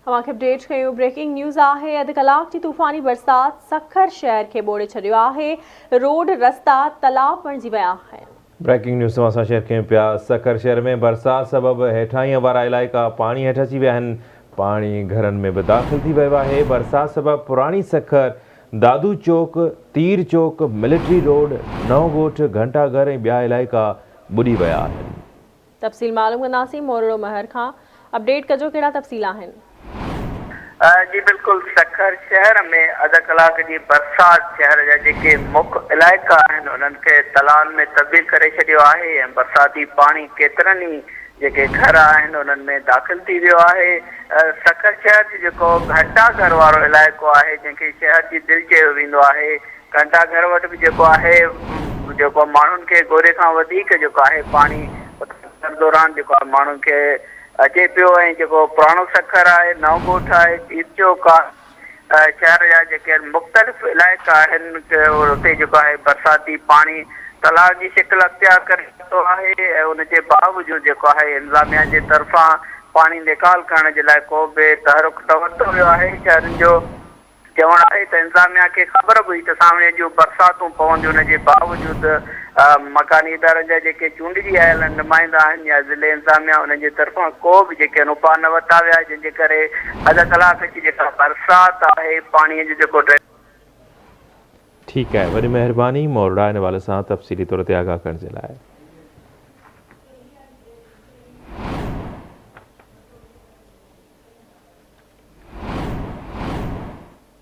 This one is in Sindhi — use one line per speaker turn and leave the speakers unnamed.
اوهان کي اپڊيٽ ڪيون بريڪنگ نيوز آهي اڌ ڪلاڪ جي طوفاني برسات سکر شهر کي ٻوڙي ڇڏيو آهي روڊ رستا تلاء بڻجي ويا آهن.
بريڪنگ نيوز اوهان سان شيئر ڪيون پيا سکر شهر ۾ برسات سبب هيٺاهينء وارا علائقا پاڻي هيٺ اچي ويا آهن پاڻي گهرن ۾ به داخل ٿي ويو آهي برسات سبب پراڻي سکر دادو چوڪ تير چوڪ ملٽري روڊ نئون ڳوٺ گهنٽا گهر ۽ ٻيا علائقا ٻڏي ويا آهن.
تفصيل معلوم ڪنداسين مورڙو مهر کان اپڊيٽ ڪجو ڪهڙا تفصيل آهن.
جي بلڪل سکر شهر ۾ اڌ ڪلاڪ جي برسات شهر جا جيڪي مک علائقا آهن انهن کي تلائن ۾ تبديل ڪري ڇڏيو آهي ۽ برساتي پاڻي ڪيترن ئي جيڪي گهر آهن انهن ۾ داخل ٿي ويو آهي سکر شهر جو جيڪو گهنٽا گهر وارو علائقو آهي جنهن کي شهر جي دل چيو ويندو آهي گهنٽا گهر وٽ به جيڪو آهي جيڪو ماڻهن کي گوري کان وڌيڪ جيڪو آهي پاڻي اتر دوران جيڪو آهي ماڻهن کي اچي پيو ۽ جيڪو پراڻو سکر آهي نئون ڳوٺ آهي تير چوڪ آهي شهر جا جيڪي مختلف علائقا آهن اتي جيڪو آهي برساتي پاڻي تلاء جي شڪل اختيار ڪري ورتو آهي ۽ ان جي باوجود جيڪو آهي انتظاميا جي طرفان پاڻي نيڪال ڪرڻ جي لاء ڪو به تحرڪ نه ورتو ويو آهي شهرين جو چوڻ آهي ته انتظاميا کي خبر به هئي ته سانوڻيء جون برساتون پونديون ان جي باوجود مڪاني ادارن جا جيڪي چونڊجي آيل نمائندا آهن يا ضلعي انتظاميا انهن جي طرفان ڪو به جيڪي اپاء نه ورتا ويا جنهن جي ڪري اڌ ڪلاڪ جي جيڪا برسات آهي پاڻي جو جيڪو ڊرين
ٺيڪ آهي وڏي مهرباني مورڙا ان حوالي سان تفصيلي طور تي آگاهه ڪرڻ جي لاء.